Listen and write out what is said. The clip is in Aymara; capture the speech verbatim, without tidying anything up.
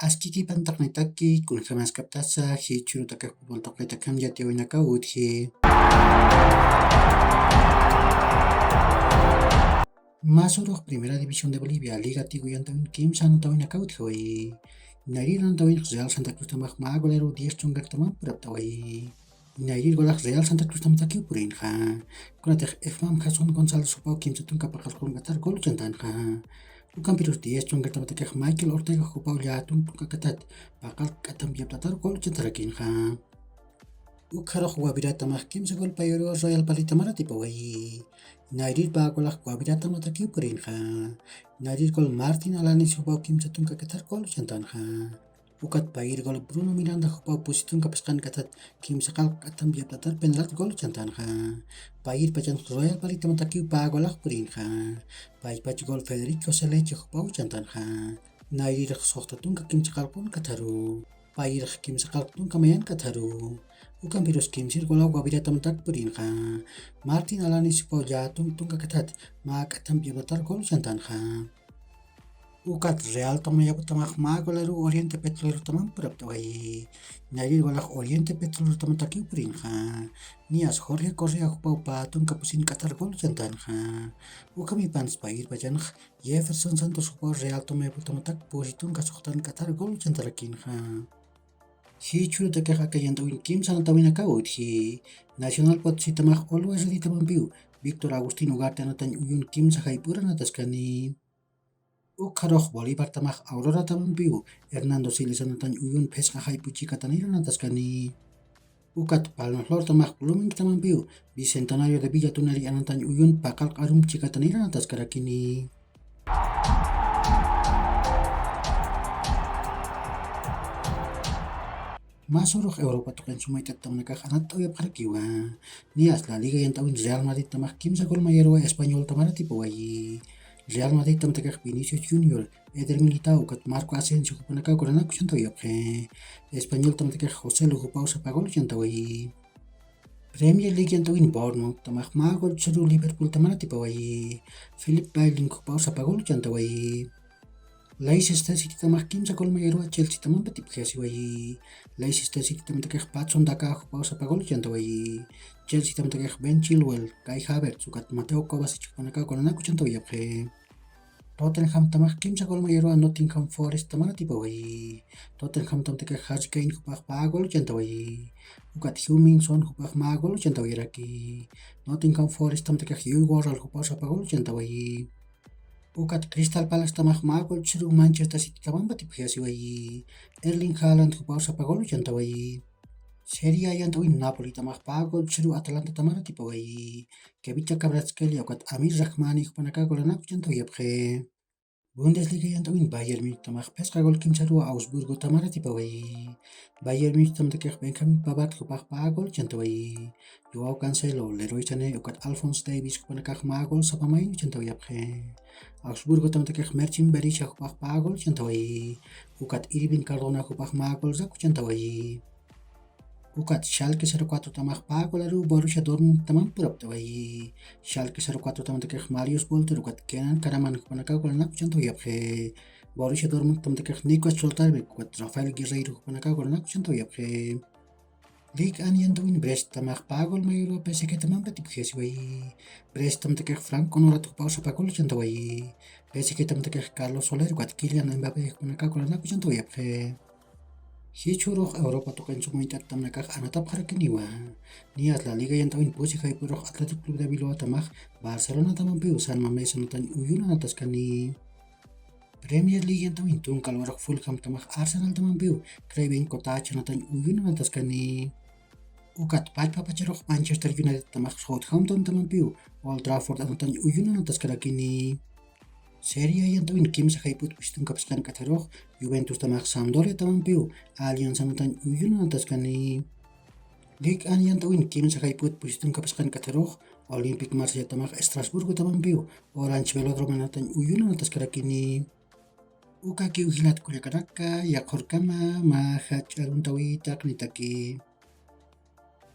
Askikipantaqnitaki, kunjamaskaptasa jichhurutakax futboltaqaytakam yatiyawinakaw utji. Masurux Primera División de Bolivia, Liga Tigo yantawin kimsa anotawinakaw utjawayi. Nayrir anotawinx Real Santa Cruz tamax mä golero diez chunkartaman puraptawayi. Nayrir golax Real Santa Cruz tamatakiw purinxa. Kunatix Efmam Jason González jupaw kimsa tunka paqal qunkatar gol uchantanxa. Ukampirus diez chunkartamatakiq Michael Ortega jupaw llätun tunkakatat paqal k'atam yaptatar gol uchantarakinxa. Ukxarux Guaviratamax kimsa gol payuru Royal Palitamar atipawayi. Nayrir pä golax Guaviratamatakiw purinxa. Nayrir gol Martin Alanis jupaw kimsa tunkakatar gol uchantanxa. Ukat payir gol Bruno Miranda jupaw pusi tunka phisqank'atat kimsa qallq k'atam yaptatar penalti gol uchantanxa. Payir pachanx Royal Palitamatakiw pä golax purinxa. Paypach gol Federico Seleche jupaw uchantanxa. Nayrirx suxta tunka kimsa qallq k'atkatharu. Payirx kimsa qallq tunka mayank'atkatharu. Ukampirus kimsir golaw Guaviratamatak purinxa. Martin Alanis jupaw llätun tunkakathat mä k'atam yaptatar gol uchantanxa. Ukat Real Tomayapu tamax mä golaru Oriente Petrolero tamam puraptawayi. Nayrir golax Oriente Petrolero tamatakiw purinxa. Niyas Jorge Correa jupaw pä tunka pusin k'atar gol uchantanxa. Ukhamipans payir pachanx Jefferson Santos jupaw Real Tomayapu tamatak pusi tunka suxtan k'atar gol uchantarakinxa. Jichhurutakax aka yantawin kimsa anotawinakaw utji. Nacional Potosí tamax Oluwa Redi tamampiw Víctor Agustín Ugarte anotañ uyun kimsa jayp'ur anotaskani. Ukxarux Bolívar tamax Aurora tamampiw Hernando Siles anotañ uyun phisqa jayp'u chikatanir anotaskani. Ukat Palma Flor tamax Blooming tamampiw Bicentenario de Villa Tunari anotañ uyun paqal q'arum chikatanir anotaskarakini. Masurux Europa tuqin sumayt'at tamanakax anatt'awiyapxarakiwa. Niyas La Liga yant'awin Real Madrid tamax kimsa gol mayaruwa Español tamar atipawayi. Real Madrid tamatakiq Vinicius Junior, Eder Militao, ukat Marco Asensio jupanakaw golanak uchantawayapxi. Español tamatakiq José Lu jupaw sapa gol uchantawayi. Premier League yant'awin Bournemouth tamax mä gol uchsaru Liverpool tamar atipawayi. Philip Billing jupaw sapa gol uchantawayi. Leicester City tamax kimsa gol mayaruwa Chelsea tamampa atipjasiwayi. Leicester City tamatakiq Patson Daka jupaw sapa gol uchantawayi. Chelsea tamatakiq Ben Chilwell, Kai Havertz, ukat Mateo Kovacic jupanakaw golanak uchantawayapxi. Tottenham tamax kimsa gol mayaruwa Nottingham Forest tamar atipawayi. Tottenham tamatakiq Harry Kane jupax pä gol uchantawayi. Ukat Heung-min Son jupax mä gol uchantawayaraki. Nottingham Forest tamatakiq Yui Worrell jupax sapa gol uchantawayi. Ukat Crystal Palace tamax mä gol uchsaru Manchester City tamampa atipjasiwayi. Erling Haaland jupax sapa gol uchantawayi. Serie A yant'awin Napoli tamax pä gol uchsaru Atalanta tamar atipawayi. Khvicha Kvaratskhelia ukat Amir Rahmani jupanakaw golanak uchantawayapxi. Bundesliga yant'awin Bayern Munich tamax phisqa gol kimsaruwa Augsburgo tamar atipawayi. Bayern Munich tamatakiq Benjamin Pavard jupax pä gol uchantawayi. Joao Cancelo, Leroy Sané, ukat Alphonso Davies jupanakax mä gol sapa mayan uchantawayapxi. Augsburgo tamatakiq Marcin Berisha jupax pä gol uchantawayi. Ukat Irving Cardona jupax mä gol rak uchantawayi. Ukat Schalke cero cuatro tamax pä golaru Borussia Dortmund tamam puraptawayi. Schalke cero cuatro tamatakiq Marius Bülter ukat Kenan Karaman jupanakaw golanak uchantawayapxi. Borussia Dortmund tamatakiq Nico Schlotterbeck ukat Rafael Guerreiro jupanakaw golanak uchantawayapxi. Liga yant'awin Brest tamax pä gol mayaruwa P S G tamampa atipjasiwayi. Brest tamatakiq Franco Norat jupaw sapa gol uchantawayi. P S G tamatakiq Carlos Soler ukat Kylian Mbappé jupanakaw golanak uchantawayapxi. Jichhürux Europa tuqin suma uñt'at tamanakax anatapxarakiniwa. Niyas La Liga yant'awin pusi jayp'ürux Athletic Club de Bilbao tamax Barcelona tamampiw San Mamés anotañ uyun anataskani. Premier League yant'awin tunka lugarux Fulham tamax Arsenal tamampiw Craven Cottage anotañ uyun anataskani. Ukat pachpa pacharux Manchester United tamax Southampton tamampiw Old Trafford anotañ uyun anataskarakini. Serie A yant'awin kimsa jayp'ut pusi tunka phisqank'atharux Juventus tamax Sampdoria tamampiw Allianz anotañ uyun anataskani. Liga yant'awin kimsa jayp'ut pusi tunka phisqank'atharux Olympique Marsella tamax Estrasburgo tamampiw Orange Velódromo anotañ uyun anataskarakini. Ukakiw jilat kullakanaka, yaqhurkama mä jach'a aruntawitaqnitaki.